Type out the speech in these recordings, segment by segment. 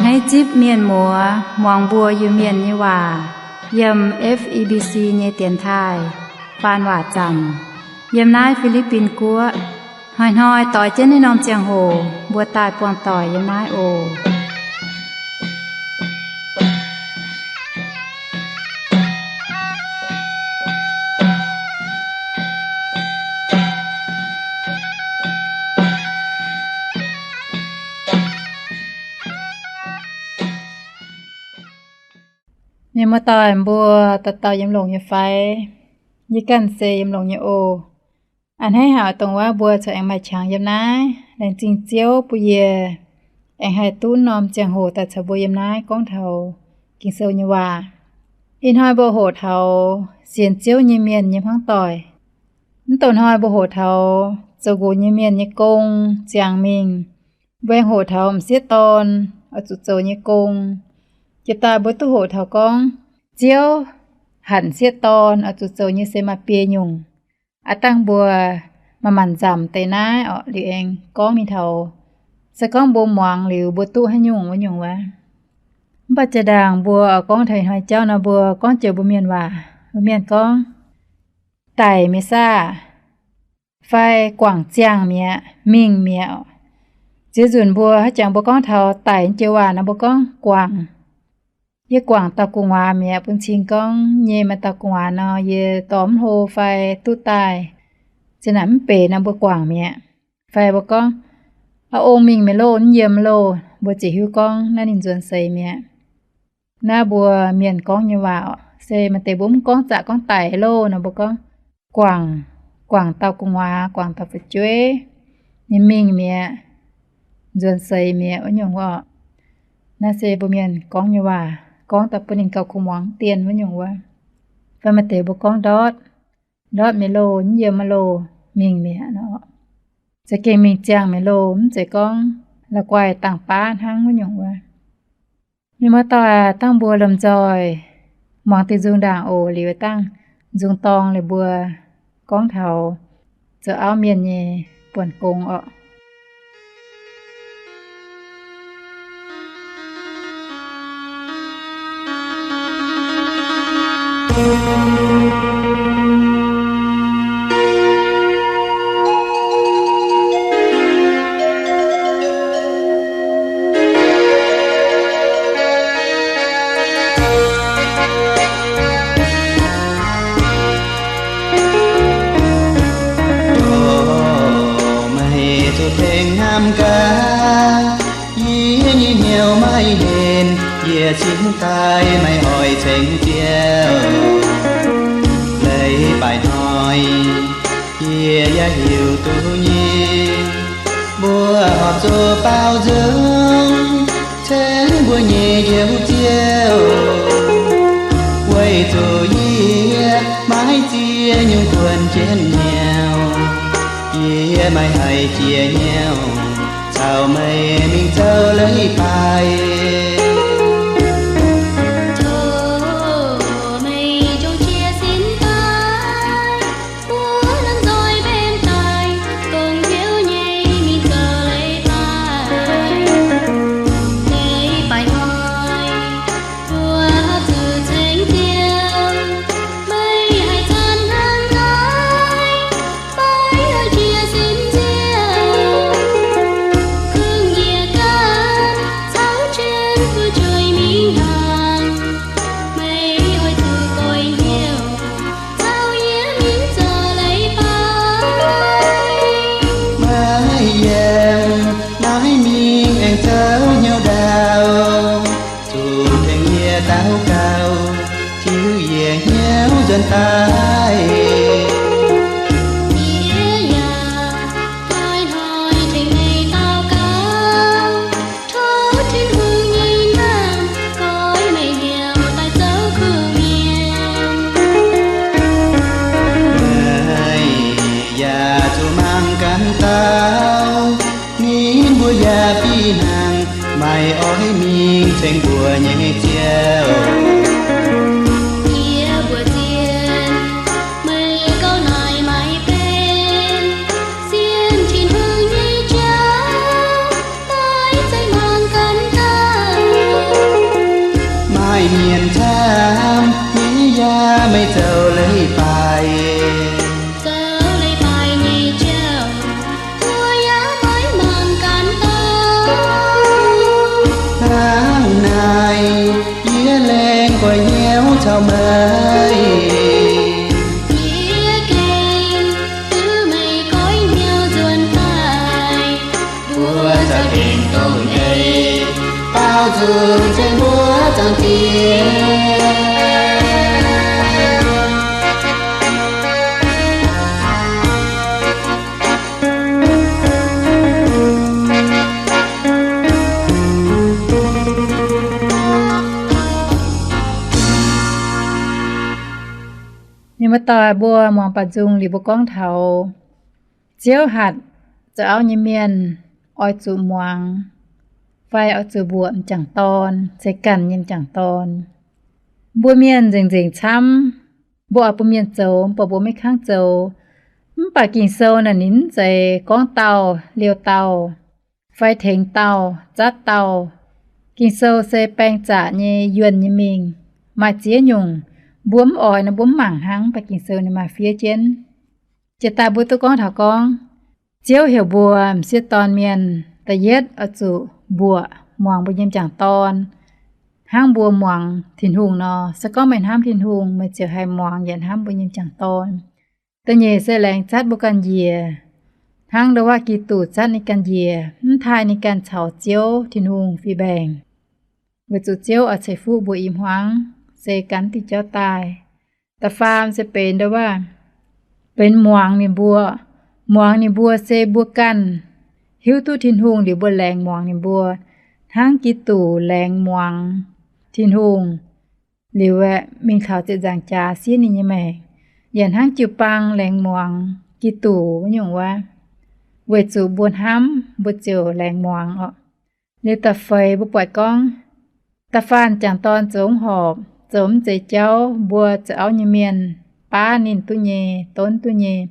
Naaiv zipv mienh muoz muangx mbuo Iu-Mienh nyei waac yiem F E B C nyei dienx taaih faan waac zanc yiem naaiv Fi^li^bin Guoqv. Hnoi-hnoi doix jienv naaiv norm ziangh hoc mbuo daaih buangh doic yiem naaiv oc. Mienh muoz-doic mbuo, dauh dauh yiem longx nyei fai? Yie ganh se yiem longx nyei oc. A'hneiv haic dongh wuov mbuo corc aengx maaih qangx yiem naaiv. Laengz zingh Ziouv bun yie aengx haih duqv norm ziangh hoc daaih caux mbuo yiem naaiv gorngv taux Ging-Sou nyei waac. Ih hnoi mbuo hoqc taux sienx Ziouv nyei mienh nyei hmuangv doic. Mv douc hnoi mbuo hoqc taux zoux nqox nyei mienh nyei gong ziangx mingh. Mbuo aengx hoqc taux m'sieqv dorn oix zuqc zoux nyei gong. Jiex daaih mbuo duqv hoqc taux gorngv Ziouv hatc m'sieqv dorn oix zuqc zoux nyei se maaih biei nyungc. Aav dangh mbuo maaih maanc nzamc deix naaiv orqc, liuz aengx gorngv mingh taux, se gorngv mbuo muangx liuz mbuo duqv haaix nyungc wuov nyungc wuov. Mv baac jiex ndaangc mbuo oix gorngv taux ih hnoi jauv nor, mbuo gorngv joux mbuo mienh waac, mbuo mienh gorngv, daic mi'aqv saah, fai guangc ziangh mi'aqv, mingh mi'aqv. Ziex nzunc mbuo haaix jangx mbuo gorngv taux daic joux waac nor, mbuo gorngv guangc. Yie guangc dauh gu'nguaaz mi'aqv. Bun cing gorngv nyei maaih dauh gu'nguaaz nor, yie dorh mv hlo fai duqv daaih, zinh naaic mv benx nor, mbuo guangc mi'aqv. Fai mbuo gorngv, a'ong mingh mi'aqv loh, mv yiem loh, mbuo ziouc hiuv gorngv naaiv ninh nzuonx seix mi'aqv. Naaiv mbuo mienh gorngv nyei waac oc. Se maaih deix mbuo mv gorngv zaqc gorngv daic loh nor, mbuo gorngv guangc, guangc dauh gu'nguaaz, guangc dauh fu'jueiv, ninh mingh mi'aqv, nzuonx seix mi'aqv wuov nyungc wuov oc. Naaiv se mbuo mienh gorngv nyei waac, gorngv daaih bun ninh gauh kuh muangx dien wuov nyungc wuov. Fai maaih deix mbuo gorngv ndortv, ndortv mi'aqv loh, mv yiem aqv loh, mingh mi'aqv nor. Za'gengh mingh ziangh mi'aqv loh, mv zeiz gorngv la'guaih dangh baav hnangv wuov nyungc wuov. Mienh muoz-doic aac, dangh mbuo lomh nzoih muangx diuh nzung ndaangc oc. Liuz dangh nzung dorng liuz mbuo gorngv taux zoux auv mienh nyei buonc gong orqc. Meih zuqc tengx hnamv gaax, yie nyei hnyouv maiv henc, yie cingx daaih meih oix ceng Ziouv. Leiz-baaix hnoi, yie yaac hiuv duqv nyei, mbuo horpc zuqc baaux nzung ceng mbuo nyei Njoux Ziouv, weic zuqc yie maiv ziex nyungc kuonx jienv hnyouv. Yie maiv haih jiex hnyouv caux meih mingh zoux leiz-baaix. Tov meih zungv jiez sin daaih, mbuo lomh nzoih mbenc daaih, gong heuc nyei mingh zoux leiz-baaix. Leiz-baaix hnoi, mbuo zuqc ceng Ziouv, meih haih zanc hnangv naaiv, maiv haih jiez sin Ziouv. Kungx yie ganh caux jienv fu'jueiv mingh hnaangx, meih oix zuqc goix hnyouv caux yie mingh zoux leiz-baaix. Maiv yiem, maiv mingh aengx zoux hnyouv ndau. Zuqc tengx yie daux gaux, tiux yie hnyouv nzuonx daaih. Yie yaac hnoi-hnoi tengx meih daux gaux, tov Tin-Hungh nyei hnamv goiv meih hnyouv daaih zoux kuv mienh. Meih yaac zuqc mangc ganh dau, ninh mbuo yaac fih hnangv maiv oix mingh ceng mbuo nyei Ziouv. Yie mbuox zien, meih gauh naaic maiv benx, sienx Tin-Hungh nyei jauv maiv zeiz mangc ganh dau. Mienh camv nyei yaac maiv zoux leiz-baaix, zoux leiz-baaix nyei jauv, mbuo yaac maiv mangc gaax dauh. Hnangv naaic, yie laengz gu'nyuoz caux meih, yie gengh duqv meih goiv hnyouv nzuonx daaih. Mbuo za'gengh dongh nyei, baaux nzung tengx mbuo Zaangc Diex. Mienh muoz-doic, mbuo muangx baaux nzung liuz mbuo gorngv taux Ziouv hatc zoux auv nyei mienh oix zuqc muangx fai oix zuqc mbuoqc m'jangc dorn ceix ganh nyei m'jangc dorn. Mbuo mienh nzengc-nzengc camv, mbuo oix bun mienh zoux, mv baac mbuo maiv kangv zoux. Mv baac Ging-Sou naaic ninh mv zeiz gorngv dauh liouh dauh fai tengx dauh zatv dauh. Ging-Sou se baeng zaqc nyei yuonh nyei mingh. Maaih ziex nyungc mbuo mv oix nor, mbuo mv mangc hnangv, mv baac Ging-Sou ninh maaih fiev jienv. Jiex daaih mbuo duqv gorngv taux gorngv, Ziouv heuc mbuo m'sieqv dorn mienh da'yietv oix zuqc mbuoqc muangx mbuo nyei m'jangc dorn hnangv mbuo muangx Tin-Hungh nor. Se gorngv meih hnamv Tin-Hungh, meih ziouc haih muangx yaac hnamv mbuo nyei m'jangc dorn. Da'nyeic se laengz zatv mbuo ganh njiec, hnangv nduov waac Giduc zatv ninh ganh njiec, mv taaih ninh ganh caux Ziouv Tin-Hungh fih mbaengc, weic zuqc Ziouv oix ceix fuqv mbuo i hmuangv, se gan diuh jauv daaih. Da'faam se benx nduov waac, benx muangx ninh mbuo. Muangx ninh mbuo se mbuo ganh hiuv duqv Tin-Hungh liuz mbuo laengz muangx ninh mbuo, hnangv Giduc laengz muangx Tin-Hungh liuz aeqv, mingh taux ziepc nzaangc jaax siev ninh nyei maengc, yaac hnangv jiu-baang laengz muangx Giduc wuov nyungc wuov, weic zuqc mbuo hnamv, mbuo ziouc laengz muangx oc. Liuz da'feix mbuo buatc gorngv, da'faanh m'jangc dorn zoux mv horpc, zoux mv zeiz jauv, mbuo zoux auv nyei mienh baav ninh duqv nyei, donv duqv nyei,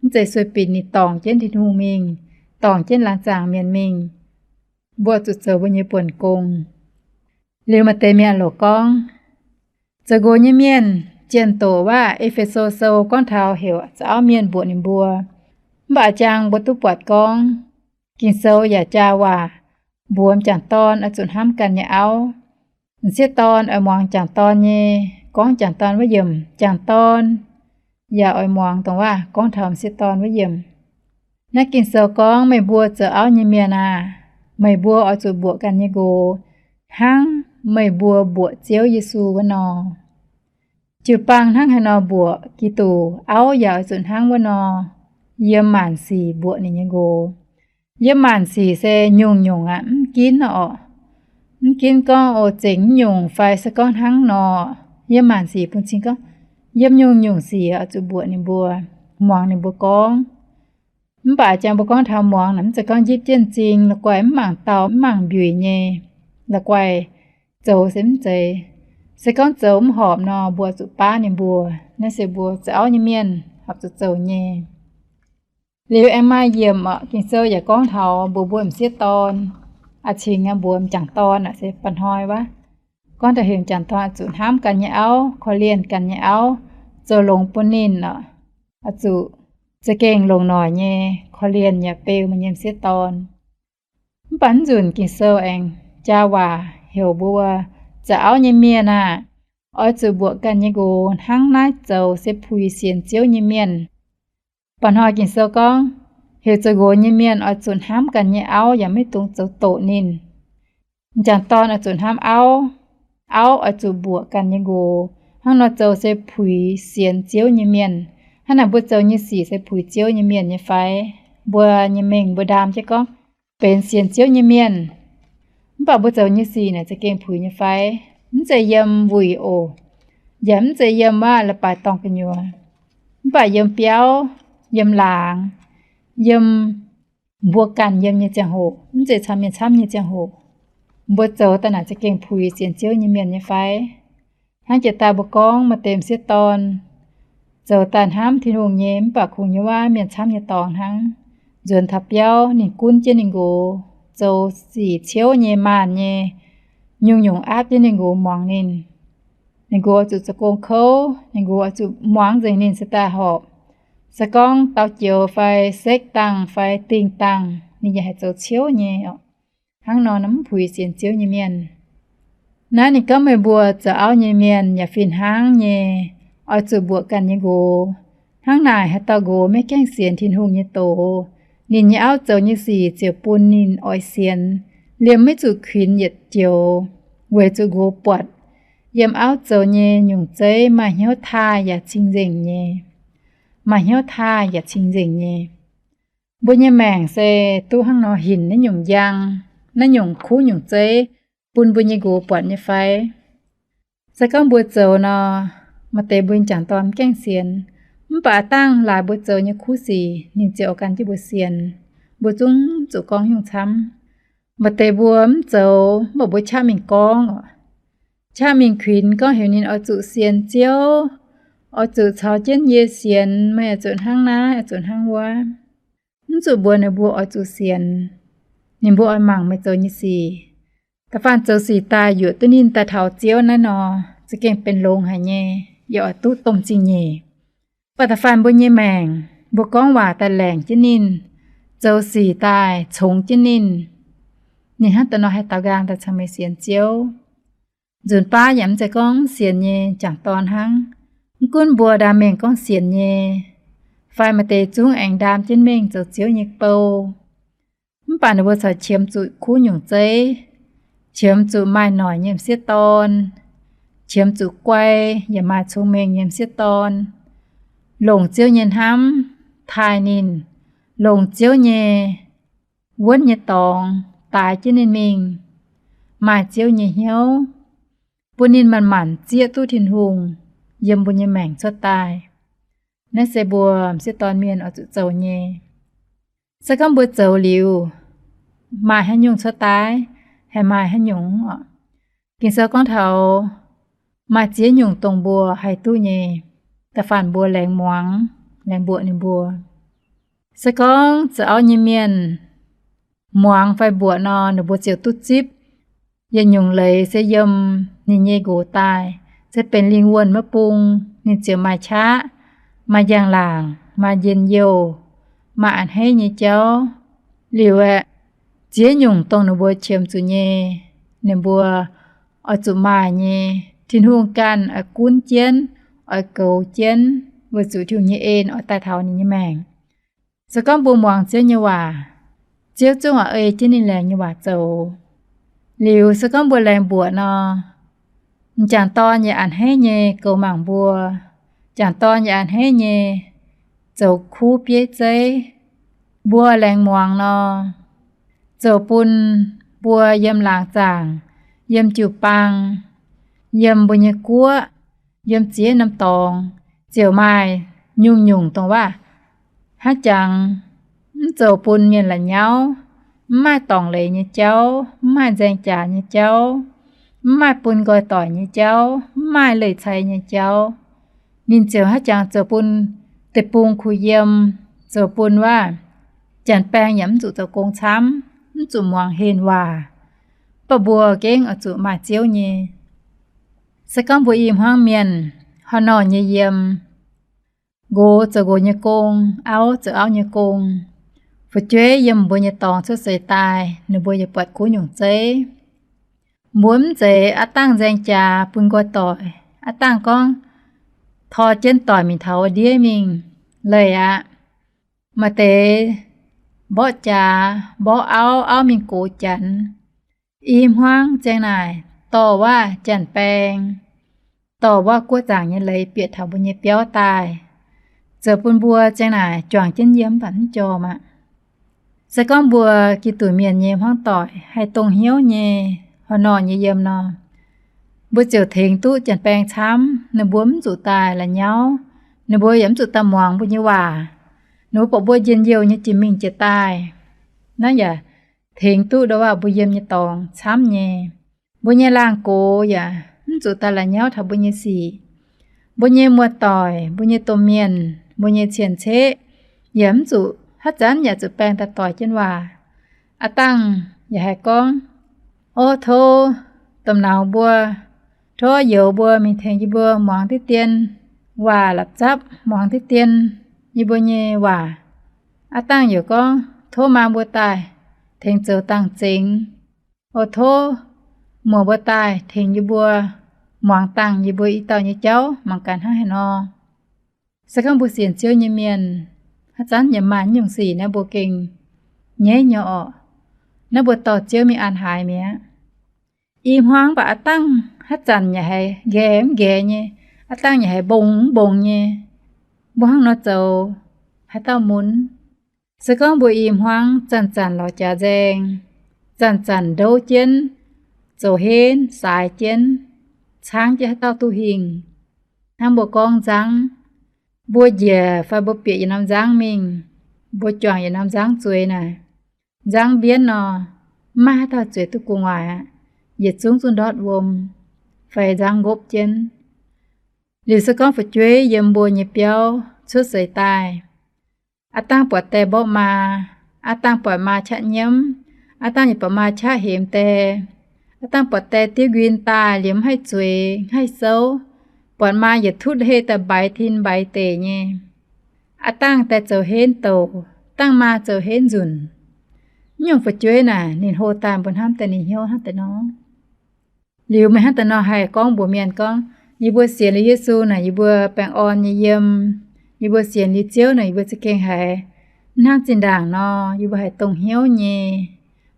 mv zeiz sueih binc ninh dorngc jienv Tin-Hungh mingh, dorngc jienv laangz zaangc mienh mingh. Mbuo zuqc zoux mbuo nyei buonc gong. Liuz maaih deix mienh loc gorngv, zoux nqox nyei mienh jienh doqc waac E^fe^so Sou gorngv taux heuc zoux auv mienh mbuoqc ninh mbuo. Mv baac jangx mbuo duqv buatc gorngv, Ging-Sou yaac jaa waac mbuox m'jangc dorn oix zuqc hnamv ganh nyei auv. M'sieqv dorn oix muangx m'jangc dorn nyei, gorngv m'jangc dorn wuov yiemc. M'jangc dorn yaac oix muangx dongh waac gorngv taux m'sieqv dorn wuov yiemc. Naaiv Ging-Sou gorngv, meih mbuo zoux auv nyei mienh aah! Meih mbuo oix zuqc mbuoqc ganh nyei nqox, hnangv meih mbuo mbuoqc Ziouv Yesu wuov nor. Jiu-baang hnangv haaix nor mbuoqc Giduc, auv yaac oix zuqc hnangv wuov nor yiem maanc sic mbuoqc ninh nyei nqox. Yiem maanc sic se nyungc-nyungc aqv, mv ginv oc. Mv ginv gorngv oix zengc nyungc fai se gorngv hnangv nor, yiem maanc sic bun cing gorngv, yiem nyungc-nyungc sic oix zuqc mbuoqc ninh mbuo, muangx ninh mbuo gorngv. Mv baac jangx mbuo gorngv taux muangx naaic, mv zeiz gorngv njipv jienv m'zing, la'guaih mv mangc dauh mv mangc mbiuic nyei, la'guaih zoux se mv zeiz. Se gorngv zoux mv horpc nor, mbuo zuqc baav ninh mbuo. Naaiv se mbuo zoux auv nyei mienh horpc zuqc zoux nyei. Liuz aengx maaih yiemc oc, Ging-Sou yaac gorngv taux mbuox mbuo m'sieqv dorn, a'cingx mbuox m'jangc dorn aqv, se mba'hnoi wuov, gorngv taux heuc m'jangc dorn oix zuqc hnamv ganh nyei auv, korv-lienh ganh nyei auv, zoux longx bun ninh oc, oix zuqc za'gengh longc noic nyei korv-lienh yaac beu meih nyei m'sieqv dorn. Mv baac mv nzunc Ging-Sou aengx jaa waac heuc mbuo zoux auv nyei mienh aah! Oix zuqc mbuoqc ganh nyei nqox hnangv naaiv zoux se puix sienx Ziouv nyei mienh. Mba'hnoi Ging-Sou gorngv, heuc zoux nqox nyei mienh oix zuqc hnamv ganh nyei auv yaac maiv dungx zoux doqc ninh. M'jangc dorn oix zuqc hnamv auv, auv oix zuqc mbuoqc ganh nyei nqox hnangv nor zoux se puix sienx Ziouv nyei mienh. Hnangv naaic mbuo zoux nyei sic se puix Ziouv nyei mienh nyei fai? Mbuo nyei mengh mbuo ndaam jienv gorngv benx sienx Ziouv nyei mienh. Mv baac mbuo zoux nyei sic naaic za'gengh puix nyei fai? Mv zeiz yiem wuic oc, yaac mv zeiz yiem waac leiz-baaix dorngh gu'nyuoz. Mv baac yiem biauv, yiem laangz, yiem mbuo ganh yiem nyei ziangh hoc, mv zeiz caux mienh camv nyei ziangh hoc, mbuo zoux daaih naaic za'gengh puix sienx Ziouv nyei mienh nyei fai? Hnangv jiex daaih mbuo gorngv maaih deix m'sieqv dorn zoux daaih hnamv Tin-Hungh nyei, mv baac kungx nyei waac mienh camv nyei dorngx hnangv. Nzuonx taux biauv ninh gunv jienv ninh nqox, zoux sic ciouv nyei maanh nyei, nyungc-nyungc aapv jienv ninh nqox muangx ninh. Ninh nqox oix zuqc zoux gong kouv, ninh nqox oix zuqc muangx nzengc ninh se daaih horpc. Se gorngv dau joux fai sekv dangh fai dingh dangh, ninh yaac haih zoux ciouv nyei oc. Hnangv nor, mv puix sienx Ziouv nyei mienh. Naaiv ninh gorngv meih mbuo zoux auv nyei mienh yaac fih hnangv nyei, oix zuqc mbuoqc ganh nyei nqox. Hnangv naaic, haaix dauh nqox maiv gaengh sienx Tin-Hungh nyei doz, ninh nyei auv zoux nyei sic ziouc bun ninh oix sienx, liemh maiv zuqc kuinx yietc joux, weic zuqc nqox buatc yiem auv zoux nyei nyungc zeiv maaih hnyouv taaih yaac cing-nzengc nyei. Maaih hnyouv taaih yaac cing-nzengc nyei. Mbuo nyei maengc se duqv hnangv nor hinc naaiv nyungc njang, naaiv nyungc kuv nyungc zeiv bun mbuo nyei nqox buatc nyei fai? Se gorngv mbuo zoux nor, maaih deix mbuo nyei jangc dorn maiv gaengh sienx. Mv baac dangh laaix mbuo zoux nyei kuv sic, ninh ziouc oix gan jienv mbuo sienx. Mbuo zungv zuqc gorngv nyungc camv. Maaih deix mbuo mv zoux, mv baac mbuo qaqv mingh gorngv oc, qaqv mingh kuinx gorngv heuc ninh oix zuqc sienx Ziouv, oix zuqc caux jienv yie sienx, meih oix zuqc hnangv naaiv, oix zuqc hnangv wuov. Mv zuqc mbuox ninh mbuo oix zuqc sienx. Ninh mbuo oix mangc meih zoux nyei sic. Da'faanh zoux sic daaih yuoqc duqv ninh daaih taux Ziouv naaiv nor, za'gengh benx longx haic nyei, yaac oix duqv domh zingh nyeic. Mv baac da'faanh mbuo nyei maengc, mbuo gorngv waac daaih laengc jienv ninh, zoux sic daaih congx jienv ninh, ninh hnangv da'nor haih daaux nqaang daaih caux meih sienx Ziouv. Nzunc baav yaac mv zeiz gorngv sienx nyei jangc dorn hnangv. Mv gunv mbuo ndaam mengh gorngv sienx nyei, fai maaih deix zungv aengx ndaam jienv mengh zoux Ziouv nyei bou, mv baac ninh mbuo corc qiemx zuqc kuv nyungc zeiv, qiemx zuqc maaih noic nyei m'sieqv dorn, qiemx zuqc guai yaac maaih cong-mengh nyei m'sieqv dorn, longc Ziouv nyei hnamv taaih ninh, longc Ziouv nyei wuonv nyei dorngx daaix jienv ninh mingh, maaih Ziouv nyei hnyouv, bun ninh manc-manc zieqv duqv Tin-Hungh yiem mbuo nyei maengc cuotv daaih. Naaiv se mbuo m'sieqv dorn mienh oix zuqc zoux nyei. Se gorngv mbuo zoux liuz, maaih haaix nyungc cuotv daaih, haih maaih haaix nyungc oc. Ging-Sou gorngv taux maaih ziex nyungc dongh mbuo haih duqv nyei. Da'faanh mbuo laengz muangx, laengz mbuoqc ninh mbuo. Se gorngv zoux auv nyei mienh muangx fai mbuoqc nor, ninh mbuo ziouc duqv zipv yietc nyungc leiz se yiem ninh nyei nqox daaih, se benx lingh wuonh maiv bung, ninh ziouc maaih qaqv, maaih njang-laangc, maaih njien-youh, maaih a'hneiv nyei jauv. Liuz aeqv, ziex nyungc dongh ninh mbuo qiemx zuqc nyei, ninh mbuo oix zuqc maaih nyei, Tin-Hungh ganh oix gunv jienv, oix goux jienv, weic zuqc Tin-Hungh nyei en oix daaih taux ninh nyei maengc. Se gorngv mbuo muangx Ziouv nyei waac, Ziouv zungv oix ei jienv ninh laengz nyei waac zoux. Liuz se gorngv mbuo laengz mbuoqc nor, m'jangc dorn yaac a'hneiv nyei goux mangc mbuo. M'jangc dorn yaac a'hneiv nyei zoux kuv bieiv zeiv. Mbuo laengz muangx nor, zoux bun mbuo yiem laangz zaangc, yiem jiu-baang, yiem mbuo nyei guoqv, yiem ziex norm dorngx, ziouc maaih nyungc-nyungc dongh waac haaix jangx mv zoux bun mienh la'nyauv, mv maaih dorngc leiz nyei jauv, mv maaih nzaeng jaax nyei jauv, mv maaih bun nqoi doic nyei jauv, mv maaih leih cai nyei jauv. Ninh ziouc haaix jangx zoux bun deic-bung kuh yiem, zoux bun waac janx-baeng yaac mv zuqc zoux gong camv, mv zuqc muangx henh waac. Mv baac mbuo gengh oix zuqc maaih Ziouv nyei. Se gorngv mbuo i hmuangv mienh, haaix nor nyei yiem, nqox zoux nqox nyei gong, auv zoux auv nyei gong, fu'jueiv yiem mbuo nyei dorngx cuotv seix daaih, ninh mbuo yaac buatc kuv nyungc zeiv. Mbuo mv zeiz aav dangh nzaeng jaax bun nqoi doic, aav dangh gorngv tor jienv doic mingh taux wuov ndiev mingh. Leih aqv. Maaih deix mborqv jaax, mborqv auv, auv mingh gox janx. I hmuangv ziang naaic dorh waac janx-baeng, dorh waac guoqv zaangc nyei leiz bieqc taux mbuo nyei biauv daaih, zoux bun mbuo ziang naaic juangc jienv yiem mv baac mv jorm aqv. Se gorngv mbuo Giduc mienh nyei hmuangv doic haih dongh hnyouv nyei, haaix nor nyei yiem nor, mbuo ziouc tengx duqv janx-baeng camv. Ninh mbuo mv zuqc daaih la'nyauv, ninh mbuo yaac mv zuqc daaih muangx mbuo nyei waac. Ninh mbuo buatc mbuo njien-youh nyei jiex mingh jiex daaih, naaiv yaac tengx duqv ndo waac mbuo yiem nyei dorngx camv nyei. Mbuo nyei laangh gox yaac mv zuqc daaih la'nyauv taux mbuo nyei sic. Mbuo nyei muoz-doic, mbuo nyei domh mienh, mbuo nyei cien-ceqv yaac mv zuqc haaix zanc yaac zuqc baeng daaih doic jienv waac. Aav dangh yaac haih gorngv, O tov, domh nauz mbuo, Tov youz mbuo mingh tengx yie mbuo muangx diqv dien waac la'zapv, muangx diqv dien yie mbuo nyei waac. Aav dangh yaac gorngv tov maa mbuo daaih tengx zoux dangh zengx. O tov muoz mbuo daaih tengx yie mbuo muangx dangh yie mbuo i dauh nyei jauv mangc gaax hnangv haaix nor. Se gorngv mbuo sienx Ziouv nyei mienh, haaix zanc yaac maaih nyungc sic naaiv mbuo gengh nyaiv nyei orqc. Naaiv mbuo dorh Ziouv mingh an haaix mi'aqv. I hmuangv mv baac aav dangh haaix zanc yaac haiz nqaeqv mv nqaeqv nyei, aav dangh yaac haiz mbong mv mbong nyei. Mbuo hnangv nor zoux haaix dauh mun? Se gorngv mbuo i hmuangv zanc-zanc lorz jaax nzaeng, zanc-zanc ndouv jienv, zoux henv saaix jienv, caangv jienv haaix dauh duqv hingh? Hnangv mbuo gorngv nzangv, mbuo njiec fai mbuo bieqc yietc norm nzangv mingh, mbuo juangc yietc norm nzangv zueiz naaic, nzangv mbienv nor, maiv maaih haaix dauh zueiz duqv gu'nguaaic aqv. Yietc zungv zuqc ndortv wuom fai nzangv nqopv jienv. Liuz se gorngv fu'jueiv yiem mbuo nyei biauv cuotv seix daaih, aav dangh buatc die mborqv maa, aav dangh buatc maa qaqv nyiemv, aav dangh yaac buatc maa qaqv hemx die, aav dangh buatc die diev nquin daaih liemh mv haih zueiz, mv haih souv, buatc maa yietc tutv hei daaih mbaix tin mbaix deic nyei. Aav dangh die zoux henv douc, dangh maa zoux henv nzunc. Nyungc fu'jueiv naaic ninh hlo daaih mbuo hnamv daaih ninh hnyouv hnangv deix nor. Liuz meih hnangv deix nor haih gorngv mbuox mienh gorngv, yie mbuo sienx liuz Yesu naaic yie mbuo baengh orn nyei yiem, yie mbuo sienx liuz Ziouv naaic yie mbuo za'gengh haiz mv hnangv zinh ndaangc nor, yie mbuo haiz dongh hnyouv nyei.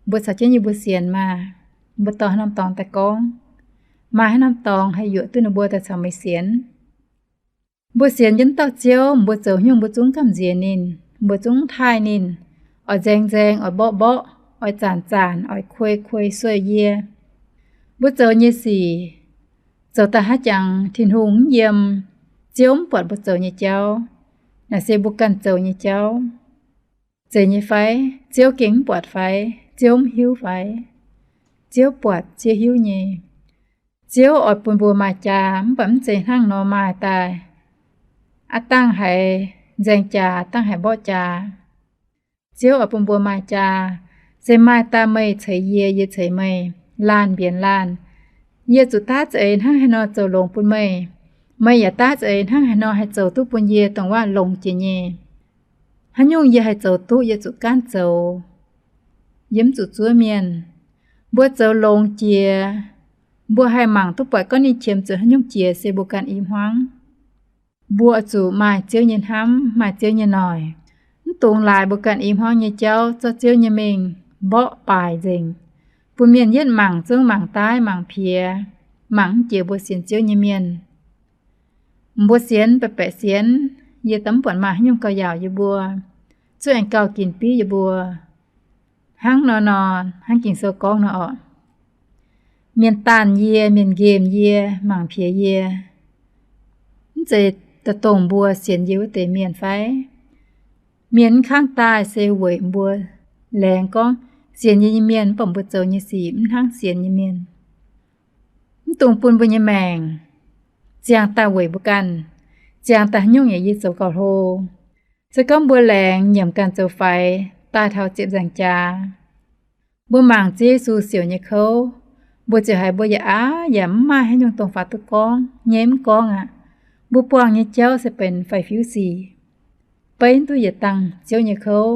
Mbuo caux jienv yie mbuo sienx maah! Mbuo dorh haaix norm dorngx daaih gorngv? Maaih haaix norm dorngx haih yuoqc duqv ninh mbuo daaih caux meih sienx? Mbuo sienx jienv dauh Ziouv, mbuo zoux haaix nyungc mbuo zungv gamh nziex ninh, mbuo zungv mv taaih ninh, oix nzaeng nzaeng, oix mborqv mborqv, oix zaanc zaanc, oix kuei kuei sueih yie. Mbuo zoux nyei sic, zoux daaih haaix jangx Tin-Hungh mv yiem, Ziouv mv buatc mbuo zoux nyei jauv, naaic se mbuo ganh zoux nyei jauv. Zeiz nyei fai? Ziouv gengh mv buatc fai? Ziouv mv hiuv fai? Ziouv buatc, Ziouv hiuv nyei. Ziouv oix bun mbuo maaih jaa, mv baac mv zeiz hnangv nor maaih daaih. Aav dangh haiz nzaeng jaax, dangh haiz mborqv jaax. Ziouv oix bun mbuo maaih jaa, se maaih daaih meih ceix yie, yie ceix meih, laanh mbienx laanh. Yie zuqc daav za'eix hnangv haaix nor zoux longx bun meih, meih yaac daav za'eix hnangv haaix nor haih zoux duqv bun yie dongh waac longx jiex nyei. Haaix nyungc yie haih zoux duqv, yie zuqc gaanv zoux. Yie mv zuqc zuov mienh. Mbuo zoux longx jiex, mbuo haih mangc duqv buatc gorngv ninh qiemx zuqc haaix nyungc jiex se mbuo ganh i hmuangv. Mbuo oix zuqc maaih Ziouv nyei hnamv, maaih Ziouv nyei noic. Mv dungx laaix mbuo ganh i hmuangv nyei jauv zorqv Ziouv nyei mengh mborqv baaic nzengc, bun mienh yietv mangc zungv mangc daaih mangc piex, mangc mv jiex mbuo sienx Ziouv nyei mienh. Mbuo sienx baeqc baeqc sienx, yie daaih mv buatc maaih haaix nyungc gauh yaauc yie mbuo, zuqv aengx gauh ginc biv yie mbuo. Hnangv nor nor, hnangv Ging-Sou gorngv nor orqc, mienh daanh yie, mienh nqemh yie, mangc piex yie, mv zeiz daaih dongh mbuo sienx yie wuov deix mienh fai? Mienh mv kangv daaih se weic mbuo laengz gorngv sienx yie nyei mienh mv baac mbuo zoux nyei sic mv hnangv sienx nyei mienh. Mv dungx bun mbuo nyei maengc ziangh daaih weic mbuo ganh, ziangh daaih haaix nyungc yaac yie zoux gauh hlo. Se gorngv mbuo laengz nyiemc ganh zoux faix daaih taux ziepc nzaangc jaax, mbuo mangc Ziouv Yesu siouc nyei kouv, mbuo ziouc haiz mbuo yaac aav yaac mv maaih haaix nyungc dongh faaux duqv gorngv nyei mv gorngv aqv. Mbuo buangh nyei jauv se benx faix-fiuv sic. Beiv mv duqv yietc dangh Ziouv nyei kouv.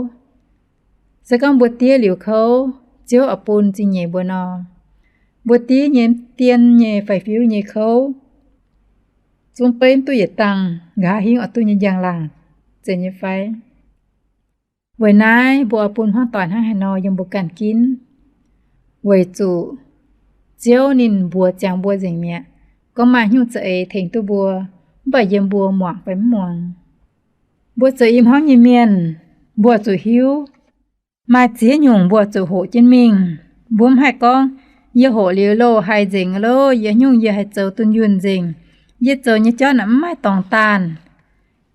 Se gorngv mbuo diev liuz kouv, Ziouv oix bun zingh nyeic mbuo nor, mbuo diev nyei dien nyei faix-fiuv nyei kouv, zungv beiv mv duqv yietc dangh nqa'haav hingv oix duqv nyei njang-laangc, zeiz nyei fai? Weic naaiv mbuo oix bun hmuangv doic hnangv haaix nor yiem mbuo ganh ginv, weic zuqc Ziouv ninh mbuox ziangx mbuo nzengc mi'aqv, gorngv maaih haaix nyungc za'eix tengx duqv mbuo, mv baac yiem mbuo muangx fai mv muangx. Mbuo zoux i hmuangv nyei mienh, mbuo zuqc hiuv, maaih ziex nyungc mbuo zuqc hoqc jienv mingh. Mbuo mv haih gorngv, yie hoqc liuz loh haih nzengc loh, yie haaix nyungc yie haih zoux dunh yunh nzengc, yie zoux nyei jauv naaic mv maaih dorngx daanh.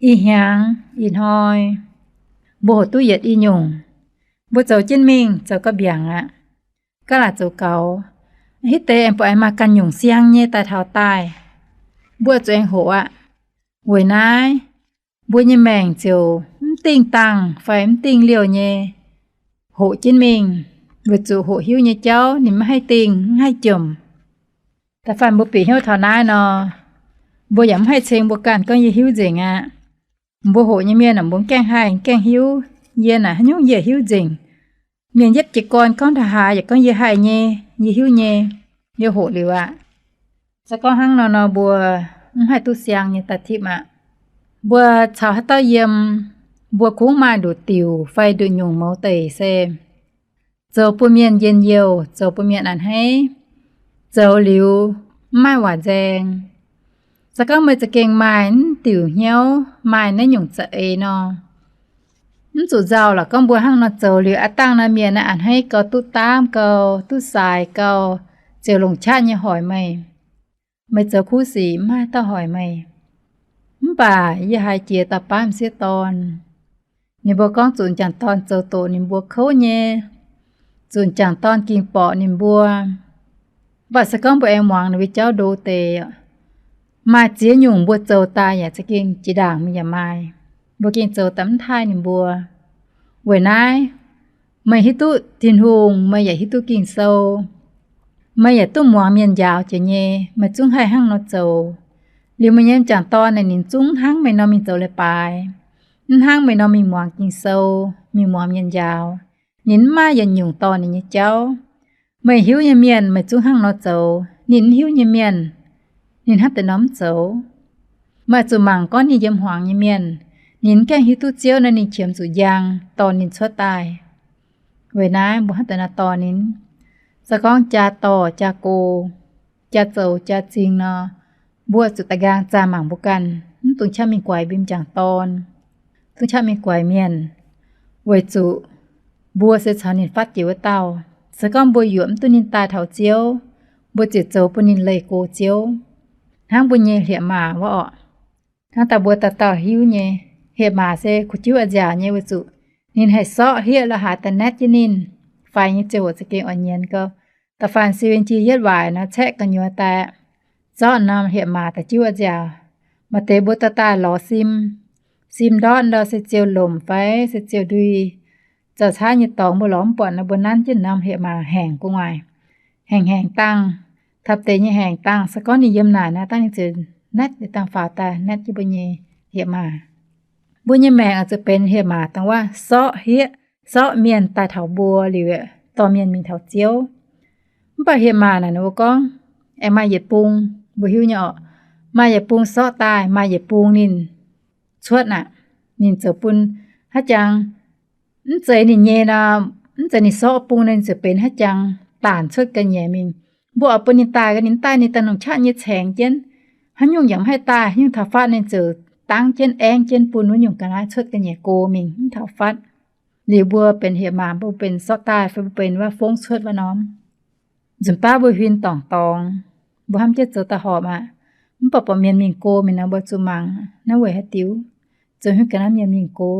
Ih hnyangx ih hnoi mbuo hoqc duqv yietc i nyungc, mbuo zoux jienv mingh zoux gauh mbiaangc aqv, gauh laaic zoux gaux. Hitv deix aengx buatc aengx maaih ganh nyungc siang nyei daaih taux daaih, mbuo zuqc aengx hoqc aqv. Weic naaiv mbuo nyei maengc ziouc mv dingh dangh fai mv dingh liouh nyei hoqc jienv mingh, weic zuqc hoqc hiuv nyei jauv ninh maiv haih dingh, mv haih jomc. Da'faanh mbuo bieqc hnyouv taux naaiv nor, mbuo yaac mv haih ceng mbuo ganh gorngv yie hiuv nzengc aqv. Mbuo hoqc nyei mienh aah, mbuo mv gaengh haih, mv gaengh hiuv. Yie naaic haaix nyungc yie hiuv nzengc. Mienh yietv jiez gorn gorngv taux haaix yaac gorngv yie haih nyei, yie hiuv nyei, yie hoqc liuz aqv. Se gorngv hnangv nor nor mbuo mv haih duqv siang nyei daaih tipv aqv. Mbuo caux haaix dauh yiem, mbuo kungx maaih nduqc diuc fai nduqc nyungc mouz deic se zoux bun mienh njien-youh, zoux bun mienh a'hneiv, zoux liuz mv maaih waac nzaeng. Se gorngv meih za'gengh maaih mv diuc hnyouv, maaih naaiv nyungc za'eix nor, mv zuqc nzauh lorqc gorngv mbuo hnangv nor zoux liuz aav dangh naaiv mienh naaiv a'hneiv gau, duqv daamv gau, duqv saaix gau, ziouc longc qaqv nyei hoic meih. Meih zoux kuv sic mv maaih dauh hoic meih. Mv baac yie haiz jiex dauh baav m'sieqv dorn, ninh mbuo gorngv zuqc m'jangc dorn zoux doqc ninh mbuo kouv nyei, zuqc m'jangc dorn ging borqc ninh mbuo. Mv baac se gorngv mbuo aengx muangx ninh mbuo jauv ndo deix, maaih ziex nyungc mbuo zoux daaih yaac za'gengh jiex ndaangc mingh yaac maaih. Mbuo gengh zoux daaih mv taaih ninh mbuo. Weic naaiv, meih hiuv duqv Tin-Hungh, meih yaac hiuv duqv Ging-Sou, meih yaac duqv muangx mienh njaaux jiex nyei, meih zungv haih hnangv nor zoux. Liuz meih nyei m'jangc dorn naaic ninh zungv hnangv meih nor mingh zoux leiz-baaix, mv hnangv meih nor mingh muangx Ging-Sou, mingh muangx mienh njaaux. Ninh mv maaih yietc nyungc dorh ninh nyei jauv. Meih hiuv nyei mienh meih zungv hnangv nor zoux, ninh mv hiuv nyei mienh, ninh hnangv deix nor mv zoux. Meih zuqc mangc gorngv ninh yiem hmuangx nyei mienh, ninh mv gaengh hiuv duqv Ziouv nor ninh qiemx zuqc njang dorh ninh cuotv daaih. Weic naaiv mbuo hnangv deix nor dorh ninh. Se gorngv jaa dorh jaa go, jaa zoux jaa zingh nor, mbuo zuqc da'nqaang zaah mangc mbuo ganh, mv dungx qaqv mingh guaix mbuo m'jangc dorn, dungx qaqv mingh guaix mienh, weic zuqc mbuo se caux ninh fatv jiex wuov dauh. Se gorngv mbuo yuoqc mv duqv ninh daaih taux Ziouv, mbuo ziouc zoux bun ninh leih go Ziouv. Hnangv mbuo nyei hlieqv-maac wuov orqc, hnangv daaih mbuo dauh dauh hiuv nyei, hlieqv-maac se kuh jiuv a'nziaauc nyei weic zuqc ninh haih sorqv hlieqv la'haaix daaih naetv jienv ninh, faix nyei ziangh hoc za'gengh oix nyienz gau. Da'faanh siou njie yietv waaic nor caeqv gu'nyuoz daaih, zorqv norm hlieqv-maac daaih jiuv a'nziaauc. Maaih deix mbuo dauh daaih lorz sim, sim ndortv ndau se ziouc lomc fai se ziouc ndui, zaux caaiv nyei dorngx mbuo lorz mv buatc nor mbuo nanv jienv norm hlieqv-maac haengc gu'nguaaic, haengc haengc dangh, topv-deix nyei haengc dangh. Se gorngv ninh yiem naaic nor, dangh ninh ziouc naetv dangh faaux daaih naetv jienv mbuo nyei hlieqv-maac. Mbuo nyei maengc oix zuqc benx hlieqv-maac dangh wuov sorqv hlieqv, sorqv mienh daaih taux mbuo liuz, dorh mienh mingh taux Ziouv. Mv baac hlieqv-maac naaic ninh mbuo gorngv aengx maaih yietc bung, mbuo hiuv nyei orqc, maaih yietc bung sorqv daaih, maaih yietc bung ninh cuotv aqv. Ninh zoux bun haaix jangx mv zeiz ninh nyei nor, mv zeiz ninh sorqv bung nor, ninh ziouc benx haaix jangx daanc cuotv ga'nyiec mingh. Mbuo oix bun ninh daaih gau, ninh mv daaih ninh daaih nongc qaqv nyei caengx jienv. Haaix nyungc yaac mv haih daaih, haaix nyungc taux fatv ninh ziouc dangv jienv aengv jienv bun wuov nyungc ga'naaiv cuotv ga'nyiec go mingh mv taux fatv. Liuz mbuo benx hlieqv-maac, mbuo benx sorqv daaih fai mbuo benx wuov fongv cuotv wuov norm, nzunc baav mbuo huin dorngc dorngx, mbuo hnamv jienv zoux daaih horpc aqv. Mv baac buatc mienh mingh go mingh nor mbuo zuqc mangc naaiv weic haaix diuc, zoux hiuv ga'naaiv mienh mingh go.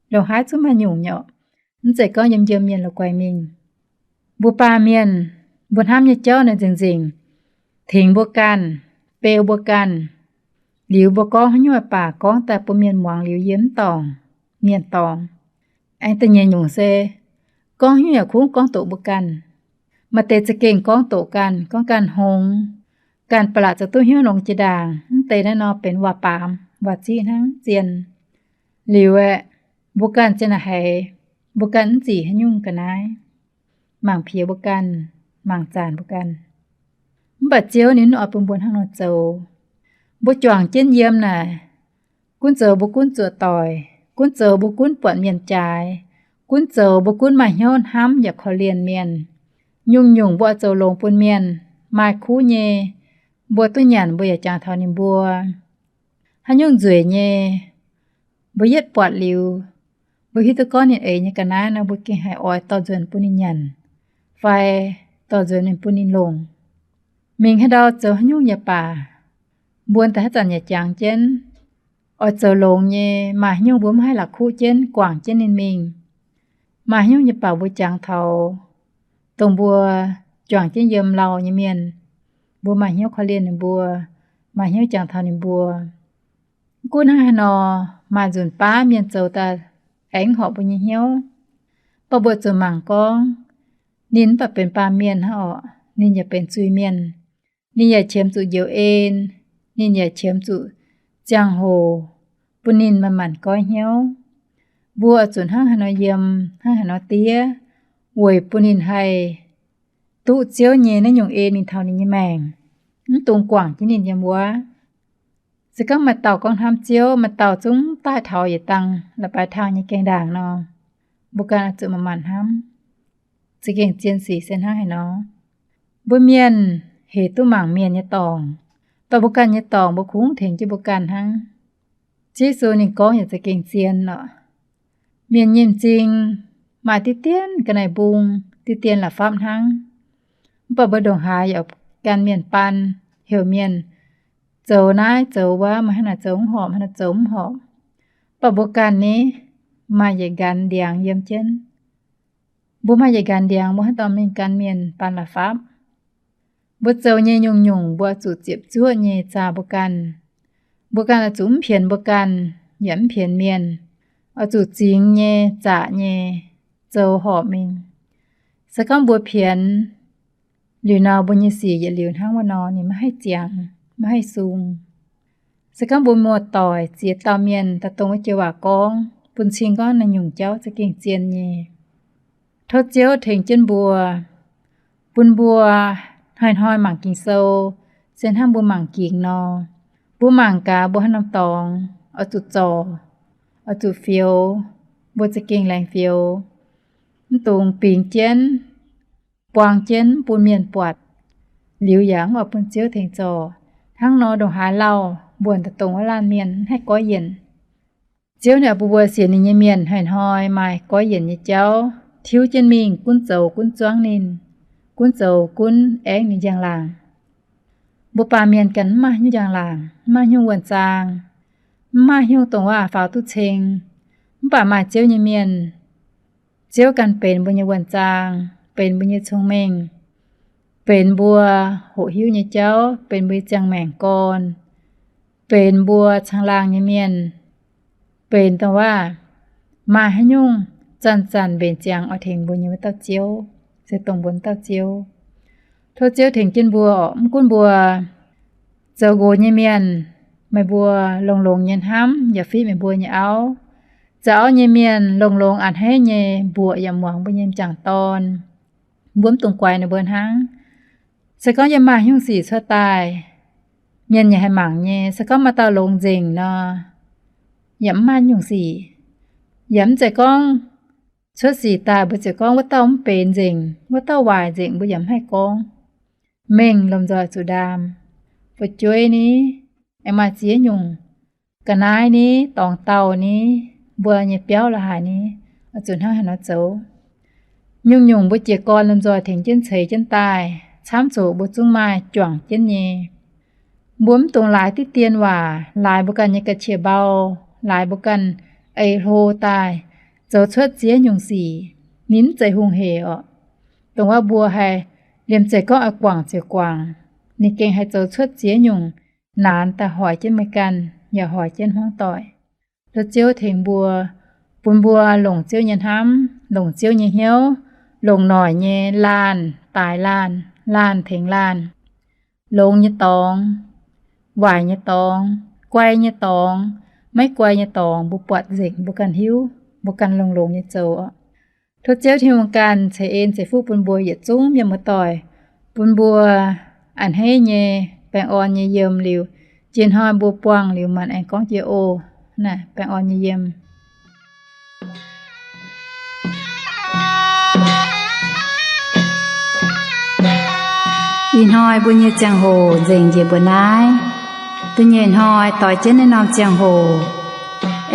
Ndongc haaix zungv maaih nyungc nyei orqc. Mv zeiz gorngv yiem njem mienh la'guaih mingh. Mbuo baamh mienh, mbuo hnamv nyei jauv naaiv nzengc nzengc, tengx mbuo ganh, beu mbuo ganh. Liuz mbuo gorngv haaix nyungc baac gorngv daaih bun mienh muangx liuz yie mv dorngc, mienh dorngc. Aengx da'nyeic nyungc se gorngv haaix nyungc yaac kungx gorngv doqc mbuo ganh. Maaih deix za'gengh gorngv doqc ganh, gorngv ganh hngongx, ganh ba'laqc zoux duqv hnyouv longx jiex ndaangc. Mv deix naaiv nor benx waac-baamz waac-ziqv hnangv zien. Liuz aeqv, mbuo ganh zien naaic haiz mbuo ganh mv zic haaix nyungc ga'naaiv, mangc piex mbuo ganh, mangc zaanc mbuo ganh. Mv baac Ziouv ninh mv oix bun mbuo hnangv nor zoux. Mbuo juangc jienv yiem naaic, gunv zoux mbuo gunv zuoqc doic, gunv zoux mbuo gunv buatc mienh jaaix, gunv zoux mbuo gunv maaih hnyouv hnamv yaac korv-lienh mienh. Nyungc-nyungc mbuo oix zoux longx bun mienh. Maaih kuv nyei, mbuo duqv nyanc mbuo yaac jangx taux ninh mbuo. Haaix nyungc nzueic nyei, mbuo yietv buatc liuz, mbuo hiuv duqv gorngv ninh eix nyei ga'naaiv nor, mbuo gengh haiz oix dorh nzuonx bun ninh nyanc, fai dorh nzuonx ninh bun ninh longc. Mingh haaix ndau zoux haaix nyungc yaac baac, mbuo daaih haaix zanc yaac jangx jienv. Oix zoux longx nyei, maaih haaix nyungc mbuo mv haih la'kuqv jienv guangc jienv ninh mingh. Maaih haaix nyungc nyei baac mbuo jangx taux dongh mbuo juangc jienv yiem lauh nyei mienh, mbuo maaih hnyouv korv-lienh ninh mbuo, maaih hnyouv jangx taux ninh mbuo. Mv gunv hnangv haaix nor, maaih nzunc baav mienh zoux daaih aengx horpc mbuo nyei hnyouv. Mv baac mbuo zuqc mangc gorngv, ninh mv baac benx baamh mienh hnangv orqc, ninh yaac benx zuiz-mienh. Ninh yaac qiemx zuqc njoux en, ninh yaac qiemx zuqc ziangh hoc bun ninh manc-manc goiv hnyouv. Mbuo oix zuqc hnangv haaix nor yiem, hnangv haaix nor diev, weic bun ninh haih duqv Ziouv nyei naaiv nyungc en mingh taux ninh nyei maengc, mv dungx guangc jienv ninh yiem wuov. Se gorngv maaih dauh gorngv hnamv Ziouv, maaih dauh zungv daaih taux yietc dangh la'baix tang nyei gaengh ndaangc nor, mbuo ganh oix zuqc manc-manc hnamv. Za'gengh zien sic se hnangv haaix nor. Mbuo mienh hec duqv mangc mienh nyei dorngc, mv baac mbuo ganh nyei dorngc mbuo kungx tengx jienv mbuo ganh hnangv. Ziouv Yesu ninh gorngv yaac za'gengh zien oc. Mienh nyei m'zing maaih diqv dien ga'naaiv-mbung, diqv dien la'fapv hnangv. Mv baac mbuo ndongc haaix yaac gan mienh baan, heuc mienh zoux naaiv zoux wuov, maiv hnangv naaic zoux mv horpc, hnangv naaic zoux mv horpc. Mv baac mbuo ganh ni, maaih yietc nqanx ndiangx yiem jienv. Mbuo maaih yietc nqanx ndiangx, mbuo haaix dauh mingh gan mienh baan la'fapv? Mbuo zoux nyei nyungc-nyungc mbuo oix zuqc ziepc zuoqv nyei zaah mbuo ganh. Mbuo ganh oix zuqc mv pienx mbuo ganh, yaac mv pienx mienh. Oix zuqc zingx nyei, zaqc nyei, zoux horpc mingh. Se gorngv mbuo pienx, liuz nor mbuo nyei sic yietc liuz hnangv wuov nor, ninh maiv haih ziangx, maiv haih sung. Se gorngv mbuo muoz-doic ziex dauh mienh daaih dongh wuov joux waac gorngv, bun cing gorngv naaiv nyungc jauv za'gengh zien nyei. Tov Ziouv tengx jienv mbuo, bun mbuo hnoi-hnoi mangc Ging-Sou, se hnangv mbuo mangc gingx nor. Mbuo mangc gaax mbuo haaix norm dorngx oix zuqc zorc, oix zuqc fioux, mbuo za'gengh laengz fioux, mv dungx bingx jienv, buang jienv bun mienh buatc, liuz yaac mv oix bun Ziouv tengx zorc. Hnangv nor ndongc haaix lauh mbuo daaih dongh wuov laanh mienh mv haih goiv yienc. Ziouv ninh oix bun mbuo sienx ninh nyei mienh hnoi-hnoi maaih goiv yienc nyei jauv, tiuv jienv mingh gunv zoux gunv zuangv ninh, gunv zoux gunv aengv ninh njang-laangc. Mbuo baamh mienh ganh mv maaih hnyouv njang-laangc, mv maaih hnyouv wuonh zaang, mv maaih hnyouv dongh wuov faaux duqv ceng. Mv baac maaih Ziouv nyei mienh, Ziouv ganh benx mbuo nyei wuonh zaang, benx mbuo nyei cong-mengh, benx mbuo hoqc hiuv nyei jauv, benx mbuo nyei ziangh maengc gorn, benx mbuo caangh laangh nyei mienh, benx dongh wuov maaih haaix nyungc zanc-zanc mbenc ziangx oix tengx mbuo nyei wuov dauh Ziouv, se dongh mbuo wuov dauh Ziouv. Tov Ziouv tengx jienv mbuo, mv gunv mbuo zoux nqox nyei mienh, meih mbuo longx-longx nyei hnamv yaac fitv meih mbuo nyei auv. Zoux auv nyei mienh longx-longx a'hneiv nyei mbuoqc yaac muangx mbuo nyei m'jangc dorn. Mbuo mv dungx guaix ninh mbuo hnangv. Se gorngv yiem maaih haaix nyungc sic cuotv daaih, mienh yaac haih mangc nyei. Se gorngv maaih dauh longx nzengc nor, yaac mv maaih nyungc sic. Yaac mv zeiz gorngv cuotv sic daaih mbuo ziouc gorngv wuov dauh mv benx nzengc, wuov dauh waaic nzengc, mbuo yaac mv haih gorngv. Mengh lomh nzoih zuqc ndaam. Fu'jueiv ni, aengx maaih ziex nyungc. Ga'naaiv ni, dorngx dauh ni, mbuo nyei biauv la'haic ni, oix zuqc hnangv haaix nor zoux. Nyungc-nyungc mbuo jiez gorn lomh nzoih tengx jienv ceix jienv daaih, camv zuqc mbuo zungv maaih juangc jienv nyei. Mbuo mv dungx laaix diqv dien waac, laaix mbuo ganh nyei ga'qiex mbau, laaix mbuo ganh eix hlo daaih, zoux cuotv ziex nyungc sic. Ninh mv zeiz hungh hec orqc. Dongh wuov mbuo haih liemh zeih gorngv oix guangc ziouc guangc. Ninh gengh haih zoux cuotv ziex nyungc naanx daaih hoic jienv meih ganh, yaac hoic jienv hmuangv doic. Tov Ziouv tengx mbuo, bun mbuo longc Ziouv nyei hnamv, longc Ziouv nyei hnyouv, longc noic nyei laanh daaih laanh, laanh tengx laanh, longx nyei dorngx, waaic nyei dorngx, guai nyei dorngx, maiv guai nyei dorngx, mbuo buatc nzengc, mbuo ganh hiuv, mbuo ganh longx-longx nyei zoux. Tov Ziouv Tin-Hungh ganh ceix en ceix fuqv bun mbuo yietc zungv mienh muoz-doic, bun mbuo a'hneiv nyei, baengh orn nyei yiem liuz, jiex hnoi mbuo buangh liuz maanc aengx gorngv jiex oc. Naaiv baengh orn nyei yiem. Ih hnoi mbuo nyei ziangh hoc nzengc njiec mbuo naaiv. Da'nyeic hnoi doix jienv naaiv norm ziangh hoc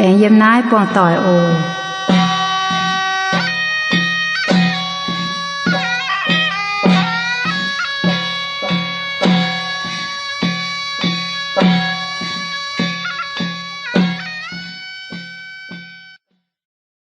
aengx yiem naaiv buangh doic oc.